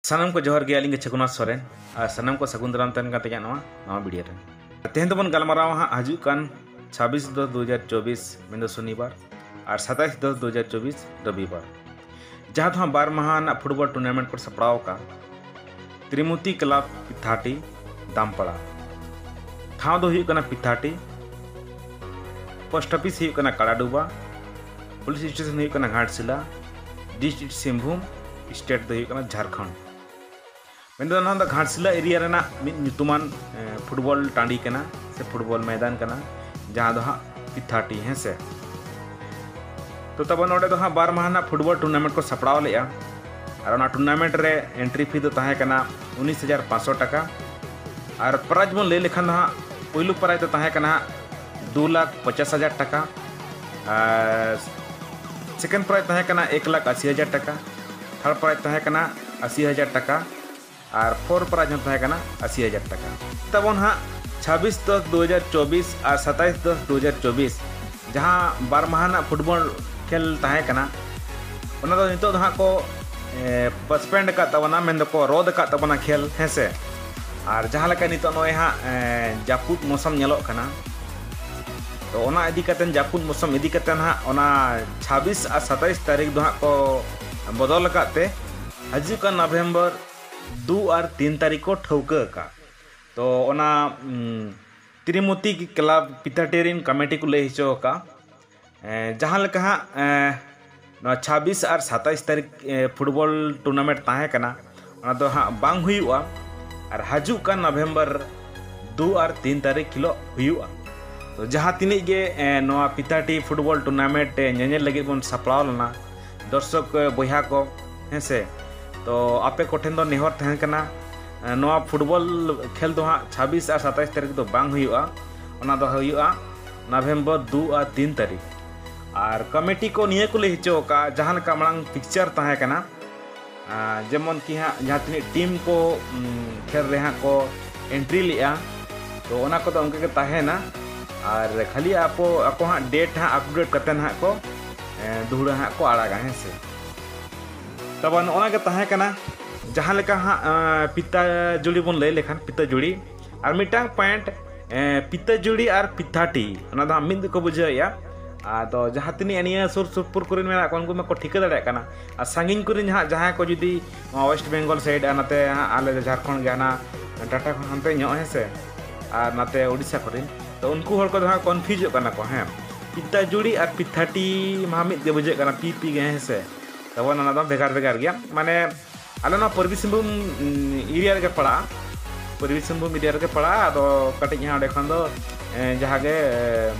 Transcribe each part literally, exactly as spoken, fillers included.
ᱥᱟᱱᱟᱢ ᱠᱚ ᱡᱚᱦᱟᱨ ᱜᱮ, ᱟᱹᱞᱤᱧ ᱜᱮ ᱪᱷᱚᱠᱩᱱᱟᱛᱷ ᱥᱚᱨᱮᱱ᱾ ᱟᱨ ᱥᱟᱱᱟᱢ ᱠᱚ ᱥᱟᱹᱜᱩᱱ ᱫᱟᱨᱟᱢ ᱛᱟᱦᱮᱱ ᱠᱟᱱ ᱛᱤᱧᱟᱹ ᱱᱚᱣᱟ ᱱᱟᱣᱟ ᱵᱷᱤᱰᱤᱭᱳ ᱨᱮ᱾ ᱛᱮᱦᱮᱧ ᱫᱚᱵᱚᱱ ᱜᱟᱞᱢᱟᱨᱟᱣᱟ ᱦᱟᱸᱜ ᱦᱤᱡᱩᱜ ᱠᱟᱱ ᱪᱷᱟᱵᱵᱤᱥ ᱫᱚᱥ ᱫᱩ ᱦᱟᱡᱟᱨ ᱪᱚᱵᱵᱤᱥ, ᱢᱮᱱᱫᱚ ᱥᱚᱱᱤᱵᱟᱨ, ᱟᱨ ᱥᱟᱛᱟᱭᱤᱥ ᱫᱚᱥ ᱫᱩ ᱦᱟᱡᱟᱨ ᱪᱚᱵᱵᱤᱥ, ᱨᱚᱵᱤᱵᱟᱨ, ᱡᱟᱦᱟᱸ ᱫᱚ ᱦᱟᱸᱜ ᱵᱟᱨ ᱢᱟᱦᱟ ᱨᱮᱱᱟᱜ ᱯᱷᱩᱴᱵᱚᱞ ᱴᱩᱨᱱᱟᱢᱮᱱᱴ ᱠᱚ ᱥᱟᱯᱲᱟᱣ ᱟᱠᱟᱫ ᱛᱨᱤᱢᱩᱛᱤ ᱠᱞᱟᱵᱽ ᱯᱤᱛᱷᱟᱴᱤ, ᱫᱟᱢᱯᱟᱲᱟ᱾ ᱴᱷᱟᱶ ᱫᱚ ᱦᱩᱭᱩᱜ ᱠᱟᱱᱟ ᱯᱤᱛᱷᱟᱴᱤ, ᱯᱳᱥᱴ ᱚᱯᱷᱤᱥ ᱦᱩᱭᱩᱜ ᱠᱟᱱᱟ ᱠᱟᱲᱟᱰᱩᱵᱟ, ᱯᱩᱞᱤᱥ ᱥᱴᱮᱥᱚᱱ ᱦᱩᱭᱩᱜ ᱠᱟᱱᱟ ᱜᱷᱟᱴᱥᱤᱞᱟ, ᱰᱤᱥᱴᱨᱤᱠᱴ ᱥᱤᱝᱵᱷᱩᱢ, ᱥᱴᱮᱴ ᱫᱚ ᱦᱩᱭᱩᱜ ᱠᱟᱱᱟ ᱡᱷᱟᱲᱠᱷᱚᱸᱰ᱾ ᱢᱮᱱᱫᱚ ᱱᱚᱣᱟ ᱫᱚ ᱜᱷᱟᱴᱥᱤᱞᱟ ᱮᱨᱤᱭᱟ ᱨᱮᱱᱟᱜ ᱢᱤᱫ ᱧᱩᱛᱩᱢᱟᱱ, ᱮ, ᱯᱷᱩᱴᱵᱚᱞ ᱴᱟᱺᱰᱤ ᱠᱟᱱᱟ ᱥᱮ ᱯᱷᱩᱴᱵᱚᱞ ᱢᱚᱭᱫᱟᱱ ᱠᱟᱱᱟ, ᱡᱟᱦᱟᱸ ᱫᱚ ᱦᱟᱸᱜ ᱯᱤᱛᱷᱟᱴᱤ, ᱦᱮᱸ ᱥᱮ᱾ ᱛᱚ ᱛᱟᱵᱚ ᱱᱚᱰᱮ ᱫᱚ ᱦᱟᱸᱜ ᱵᱟᱨ ᱢᱟᱦᱟ ᱨᱮᱱᱟᱜ ᱯᱷᱩᱴᱵᱚᱞ ᱴᱩᱨᱱᱟᱢᱮᱱᱴ ᱠᱚ ᱥᱟᱯᱲᱟᱣ ᱞᱮᱫᱼᱟ, ᱟᱨ ᱚᱱᱟ ᱴᱩᱨᱱᱟᱢᱮᱱᱴ ᱨᱮ ᱮᱱᱴᱨᱤ ᱯᱷᱤ ᱫᱚ ᱛᱟᱦᱮᱸ ᱠᱟᱱᱟ ᱩᱱᱤᱥ ᱦᱟᱡᱟᱨ ᱯᱟᱸᱪᱥᱚ ᱴᱟᱠᱟ᱾ ᱟᱨ ᱯᱨᱟᱭᱤᱡᱽ ᱵᱚᱱ ᱞᱟᱹᱭ ᱞᱮᱠᱷᱟᱱ ᱫᱚ ᱦᱟᱸᱜ ᱯᱩᱭᱞᱩ ᱯᱨᱟᱭᱤᱡᱽ ᱫᱚ ᱛᱟᱦᱮᱸ ᱠᱟᱱᱟ ᱦᱟᱸᱜ ᱫᱩ ᱞᱟᱠᱷ ᱯᱚᱪᱟᱥ ᱦᱟᱡᱟᱨ ᱴᱟᱠᱟ, ᱟᱨ ᱥᱮᱠᱮᱱᱰ ᱯᱨᱟᱭᱤᱡᱽ ᱛᱟᱦᱮᱸ ᱠᱟᱱᱟ ᱮᱠ ᱞᱟᱠᱷ ᱟᱥᱤ ᱦᱟᱡᱟᱨ ᱴᱟᱠᱟ, ᱛᱷᱟᱨᱰ ᱯᱨᱟᱭᱤᱡᱽ ᱛᱟᱦᱮᱸ ᱠᱟᱱᱟ ᱟᱥᱤ ᱦᱟᱡᱟᱨ ᱴᱟᱠᱟ, ᱟᱨ ᱯᱷᱳᱨ ᱯᱨᱟᱭᱤᱡᱽ ᱦᱚᱸ ᱛᱟᱦᱮᱸ ᱠᱟᱱᱟ ᱟᱥᱤ ᱦᱟᱡᱟᱨ ᱴᱟᱠᱟ᱾ ᱛᱟᱵᱚᱱ ᱦᱟᱸᱜ ᱪᱷᱟᱵᱵᱤᱥ ᱫᱚᱥ ᱫᱩ ᱦᱟᱡᱟᱨ ᱪᱚᱵᱵᱤᱥ ᱟᱨ ᱥᱟᱛᱟᱭᱤᱥ ᱫᱚᱥ ᱫᱩ ᱦᱟᱡᱟᱨ ᱪᱚᱵᱵᱤᱥ, ᱡᱟᱦᱟᱸ ᱵᱟᱨ ᱢᱟᱦᱟ ᱨᱮᱱᱟᱜ ᱯᱷᱩᱴᱵᱚᱞ ᱠᱷᱮᱞ ᱛᱟᱦᱮᱸ ᱠᱟᱱᱟ, ᱚᱱᱟ ᱫᱚ ᱱᱤᱛᱚᱜ ᱫᱚ ᱦᱟᱸᱜ ᱠᱚ, ᱮ, ᱯᱳᱥᱴᱯᱮᱱᱰ ᱟᱠᱟᱫ ᱛᱟᱵᱚᱱᱟ, ᱢᱮᱱ ᱫᱚᱠᱚ ᱨᱚᱫ ᱟᱠᱟᱫ ᱛᱟᱵᱚᱱᱟ ᱠᱷᱮᱞ, ᱦᱮᱸ ᱥᱮ᱾ ᱟᱨ ᱡᱟᱦᱟᱸ ᱞᱮᱠᱟ ᱱᱤᱛᱚᱜ ᱱᱚᱜᱼᱚᱭ ᱦᱟᱸᱜ, ᱮ, ᱡᱟᱹᱯᱩᱫ ᱢᱳᱥᱚᱢ ᱧᱮᱞᱚᱜ ᱠᱟᱱᱟ, ᱛᱚ ᱚᱱᱟ ᱤᱫᱤ ᱠᱟᱛᱮ, ᱡᱟᱹᱯᱩᱫ ᱢᱳᱥᱚᱢ ᱤᱫᱤ ᱠᱟᱛᱮ ᱦᱟᱸᱜ ᱚᱱᱟ ᱪᱷᱟᱵᱵᱤᱥ ᱟᱨ ᱥᱟᱛᱟᱭᱤᱥ ᱛᱟᱹᱨᱤᱠᱷ ᱫᱚ ᱦᱟᱸᱜ ᱠᱚ ᱵᱚᱫᱚᱞ ᱟᱠᱟᱫ ᱛᱮ ᱦᱤᱡᱩᱜ ᱠᱟᱱ ᱱᱚᱵᱷᱮᱢᱵᱚᱨ ᱫᱩ ᱟᱨ ᱛᱤᱱ ᱛᱟᱹᱨᱤᱠᱷ ᱠᱚ ᱴᱷᱟᱹᱣᱠᱟᱹ ᱟᱠᱟᱫ᱾ ᱛᱚ ᱚᱱᱟ, ᱩᱢ, ᱛᱨᱤᱢᱩᱛᱤ ᱠᱞᱟᱵᱽ ᱯᱤᱛᱷᱟᱴᱤ ᱨᱮᱱ ᱠᱚᱢᱤᱴᱤ ᱠᱚ ᱞᱟᱹᱭ ᱦᱚᱪᱚ ᱟᱠᱟᱫ, ᱮ, ᱡᱟᱦᱟᱸ ᱞᱮᱠᱟ ᱦᱟᱸᱜ, ᱮ, ᱱᱚᱣᱟ ᱪᱷᱟᱵᱵᱤᱥ ᱟᱨ ᱥᱟᱛᱟᱭᱤᱥ ᱛᱟᱹᱨᱤᱠᱷ, ᱮ, ᱯᱷᱩᱴᱵᱚᱞ ᱴᱩᱨᱱᱟᱢᱮᱱᱴ ᱛᱟᱦᱮᱸ ᱠᱟᱱᱟ, ᱚᱱᱟ ᱫᱚ ᱦᱟᱸᱜ ᱵᱟᱝ ᱦᱩᱭᱩᱜᱼᱟ᱾ ᱟᱨ ᱦᱤᱡᱩᱜ ᱠᱟᱱ ᱱᱚᱵᱷᱮᱢᱵᱚᱨ ᱫᱩ ᱟᱨ ᱛᱤᱱ ᱛᱟᱹᱨᱤᱠᱷ ᱦᱤᱞᱳᱜ ᱦᱩᱭᱩᱜᱼᱟ᱾ ᱛᱚ ᱡᱟᱦᱟᱸ ᱛᱤᱱᱟᱹᱜ ᱜᱮ, ᱮ, ᱱᱚᱣᱟ ᱯᱤᱛᱷᱟᱴᱤ ᱯᱷᱩᱴᱵᱚᱞ ᱴᱩᱨᱱᱟᱢᱮᱱᱴ, ᱮ, ᱧᱮᱧᱮᱞ ᱞᱟᱹᱜᱤᱫ ᱵᱚᱱ ᱥᱟᱯᱲᱟᱣ ᱞᱮᱱᱟ, ᱫᱚᱨᱥᱚᱠ, ᱮ, ᱵᱚᱭᱦᱟ ᱠᱚ, ᱦᱮᱸ ᱥᱮ, ᱛᱚ ᱟᱯᱮ ᱠᱚᱴᱷᱮᱱ ᱫᱚ ᱱᱮᱦᱚᱨ ᱛᱟᱦᱮᱸ ᱠᱟᱱᱟ, ᱮ, ᱱᱚᱣᱟ ᱯᱷᱩᱴᱵᱚᱞ ᱠᱷᱮᱞ ᱫᱚ ᱦᱟᱸᱜ ᱪᱷᱟᱵᱵᱤᱥ ᱟᱨ ᱥᱟᱛᱟᱭᱤᱥ ᱛᱟᱹᱨᱤᱠᱷ ᱫᱚ ᱵᱟᱝ ᱦᱩᱭᱩᱜᱼᱟ, ᱚᱱᱟ ᱫᱚ ᱦᱩᱭᱩᱜᱼᱟ ᱱᱚᱵᱷᱮᱢᱵᱚᱨ ᱫᱩ ᱟᱨ ᱛᱤᱱ ᱛᱟᱹᱨᱤᱠᱷ᱾ ᱟᱨ ᱠᱚᱢᱤᱴᱤ ᱠᱚ ᱱᱤᱭᱟᱹ ᱠᱚ ᱞᱟᱹᱭ ᱦᱚᱪᱚ ᱟᱠᱟᱫᱼᱟ, ᱡᱟᱦᱟᱸ ᱞᱮᱠᱟ ᱢᱟᱲᱟᱝ ᱯᱤᱠᱪᱟᱨ ᱛᱟᱦᱮᱸ ᱠᱟᱱᱟ, ᱟᱨ ᱡᱮᱢᱚᱱ ᱠᱤ ᱦᱟᱸᱜ ᱡᱟᱦᱟᱸ ᱛᱤᱱᱟᱹᱜ ᱴᱤᱢ ᱠᱚ, ᱩᱢ, ᱠᱷᱮᱞ ᱨᱮ ᱦᱟᱸᱜ ᱠᱚ ᱮᱱᱴᱨᱤ ᱞᱮᱜᱼᱟ, ᱛᱚ ᱚᱱᱟ ᱠᱚᱫᱚ ᱚᱱᱠᱟ ᱜᱮ ᱛᱟᱦᱮᱱᱟ᱾ ᱟᱨ ᱠᱷᱟᱹᱞᱤ ᱟᱠᱚ, ᱟᱠᱚ ᱦᱟᱸᱜ ᱰᱮᱴ ᱦᱟᱸᱜ ᱟᱯᱰᱮᱴ ᱠᱟᱛᱮ ᱦᱟᱸᱜ ᱠᱚ, ᱮ, ᱫᱩᱦᱲᱟᱹ ᱦᱟᱸᱜ ᱠᱚ ᱟᱲᱟᱜᱟ, ᱦᱮᱸ ᱥᱮ᱾ ᱛᱚᱵᱮ ᱱᱚᱜᱼᱚ ᱱᱟ ᱜᱮ ᱛᱟᱦᱮᱸ ᱠᱟᱱᱟ ᱡᱟᱦᱟᱸ ᱞᱮᱠᱟ ᱦᱟᱸᱜ ᱯᱤᱛᱟᱡᱩᱲᱤ ᱵᱚᱱ ᱞᱟᱹᱭ ᱞᱮᱠᱷᱟᱱ ᱯᱤᱛᱟᱡᱩᱲᱤ, ᱟᱨ ᱢᱤᱫᱴᱟᱝ ᱯᱚᱭᱮᱱᱴ ᱯᱤᱛᱟᱡᱩᱲᱤ ᱟᱨ ᱯᱤᱛᱷᱟᱴᱤ, ᱚᱱᱟ ᱫᱚ ᱦᱟᱸᱜ ᱢᱤᱫ ᱜᱮᱠᱚ ᱵᱩᱡᱷᱟᱹᱣᱮᱫᱼᱟ᱾ ᱟᱫᱚ ᱡᱟᱦᱟᱸ ᱛᱤᱱᱟᱹᱜ ᱱᱤᱭᱟᱹ ᱥᱩᱨ ᱥᱩᱯᱩᱨ ᱠᱚᱨᱮᱱ ᱢᱮᱱᱟᱜ ᱠᱚᱣᱟ ᱩᱱᱠᱩ ᱢᱟᱠᱚ ᱴᱷᱤᱠᱟᱹ ᱫᱟᱲᱮᱭᱟᱜ ᱠᱟᱱᱟ᱾ ᱟᱨ ᱥᱟᱺᱜᱤᱧ ᱠᱚᱨᱮᱱ ᱦᱟᱸᱜ ᱡᱟᱦᱟᱸᱭ ᱠᱚ ᱡᱩᱫᱤ ᱱᱚᱣᱟ ᱳᱭᱮᱥᱴ ᱵᱮᱝᱜᱚᱞ ᱥᱟᱭᱤᱰ ᱟᱨ ᱱᱚᱛᱮ ᱦᱟᱸᱜ ᱟᱞᱮ ᱡᱷᱟᱲᱠᱷᱚᱸᱰ ᱜᱮ ᱦᱟᱱᱟ ᱴᱟᱴᱟ ᱠᱷᱚᱱ ᱦᱟᱱᱛᱮ ᱧᱚᱜ, ᱦᱮᱸ ᱥᱮ, ᱟᱨ ᱱᱚᱛᱮ ᱳᱰᱤᱥᱟ ᱠᱚᱨᱮᱱ, ᱛᱚ ᱩᱱᱠᱩ ᱦᱚᱲ ᱠᱚᱫᱚ ᱦᱟᱸᱜ ᱠᱚᱱᱯᱷᱤᱭᱩᱡᱚᱜ ᱠᱟᱱᱟ ᱠᱚ᱾ ᱦᱮᱸ, ᱯᱤᱛᱟᱡᱩᱲᱤ ᱟᱨ ᱯᱤᱛᱷᱟᱴᱤ ᱢᱟ ᱢᱤᱫ ᱜᱮ ᱵᱩᱡᱷᱟᱹᱜ ᱠᱟᱱᱟ, ᱯᱤ ᱯᱤ ᱜᱮ, ᱦᱮᱸ ᱥᱮ᱾ ᱛᱟᱵᱚᱱ ᱚᱱᱟ ᱫᱚ ᱵᱷᱮᱜᱟᱨ ᱵᱷᱮᱜᱟᱨ ᱜᱮᱭᱟ᱾ ᱢᱟᱱᱮ ᱟᱞᱮ ᱱᱚᱣᱟ ᱯᱩᱨᱵᱤ ᱥᱤᱝᱵᱷᱩᱢ ᱮᱨᱤᱭᱟ ᱨᱮᱜᱮ ᱯᱟᱲᱟᱜᱼᱟ, ᱯᱩᱨᱵᱤ ᱥᱤᱝᱵᱷᱩᱢ ᱮᱨᱤᱭᱟ ᱨᱮᱜᱮ ᱯᱟᱲᱟᱜᱼᱟ᱾ ᱟᱫᱚ ᱠᱟᱹᱴᱤᱡ ᱦᱟᱸᱜ ᱚᱸᱰᱮ ᱠᱷᱚᱱ ᱫᱚ ᱮ, ᱡᱟᱦᱟᱸ ᱜᱮ ᱮ,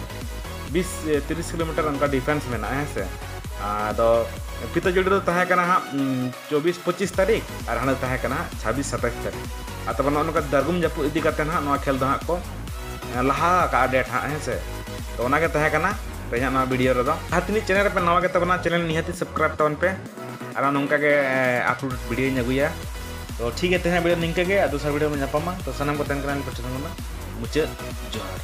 ᱵᱤᱥ ᱮ, ᱛᱤᱨᱤᱥ ᱠᱤᱞᱳᱢᱤᱴᱟᱨ ᱚᱱᱠᱟ ᱰᱤᱯᱷᱟᱨᱮᱱᱥ ᱢᱮᱱᱟᱜᱼᱟ, ᱦᱮᱸ ᱥᱮ᱾ ᱟᱫᱚ ᱯᱤᱛᱟᱡᱩᱲᱤ ᱫᱚ ᱛᱟᱦᱮᱸ ᱠᱟᱱᱟ ᱦᱟᱸᱜ ᱩᱢ, ᱪᱚᱵᱵᱤᱥ ᱯᱚᱸᱪᱤᱥ ᱛᱟᱹᱨᱤᱠᱷ, ᱟᱨ ᱦᱟᱸᱰᱮ ᱛᱟᱦᱮᱸ ᱠᱟᱱᱟ ᱦᱟᱸᱜ ᱪᱷᱟᱵᱵᱤᱥ ᱥᱟᱛᱟᱭᱤᱥ ᱛᱟᱹᱨᱤᱠᱷ᱾ ᱟᱨ ᱛᱚᱵᱮ ᱱᱚᱜᱼᱚ ᱱᱚᱝᱠᱟ ᱫᱟᱨᱜᱩᱢ ᱡᱟᱹᱯᱩᱫ ᱤᱫᱤ ᱠᱟᱛᱮ ᱦᱟᱸᱜ ᱱᱚᱣᱟ ᱠᱷᱮᱞ ᱫᱚ ᱦᱟᱸᱜ ᱠᱚ ᱮ, ᱞᱟᱦᱟ ᱟᱠᱟᱫᱼᱟ ᱰᱮᱴ ᱦᱟᱸᱜ, ᱦᱮᱸ ᱥᱮ᱾ ᱛᱚ ᱚᱱᱟᱜᱮ ᱛᱟᱦᱮᱸ ᱠᱟᱱᱟ ᱛᱮᱦᱮᱧᱟᱜ ᱱᱚᱣᱟ ᱵᱷᱤᱰᱤᱭᱳ ᱨᱮᱫᱚ᱾ ᱡᱟᱦᱟᱸ ᱛᱤᱱᱟᱹᱜ ᱪᱮᱱᱮᱞ ᱨᱮᱯᱮ ᱱᱟᱣᱟ ᱜᱮ ᱛᱟᱵᱚᱱᱟ, ᱪᱮᱱᱮᱞ ᱱᱤᱦᱟᱹᱛ ᱥᱟᱵᱥᱠᱨᱟᱭᱤᱵ ᱛᱟᱵᱚᱱ ᱯᱮ, ᱟᱨ ᱱᱚᱝᱠᱟ ᱜᱮ ᱟᱯᱞᱳᱰ ᱵᱷᱤᱰᱤᱭᱳᱧ ᱟᱹᱜᱩᱭᱟ᱾ ᱛᱚ ᱴᱷᱤᱠ ᱜᱮᱭᱟ, ᱛᱮᱦᱮᱧᱟᱜ ᱵᱷᱤᱰᱤᱭᱳ ᱱᱤᱝᱠᱟᱹ ᱜᱮ, ᱟᱨ ᱫᱚᱥᱟᱨ ᱵᱷᱤᱰᱤᱭᱳ ᱨᱮ ᱧᱟᱯᱟᱢᱟ᱾ ᱛᱚ ᱥᱟᱱᱟᱢ ᱠᱚ ᱛᱟᱦᱮᱱ ᱠᱟᱱᱟ ᱯᱟᱥᱴᱟ ᱠᱷᱚᱱ ᱫᱚ ᱢᱩᱪᱟᱹᱫ ᱡᱚᱦᱟᱨ᱾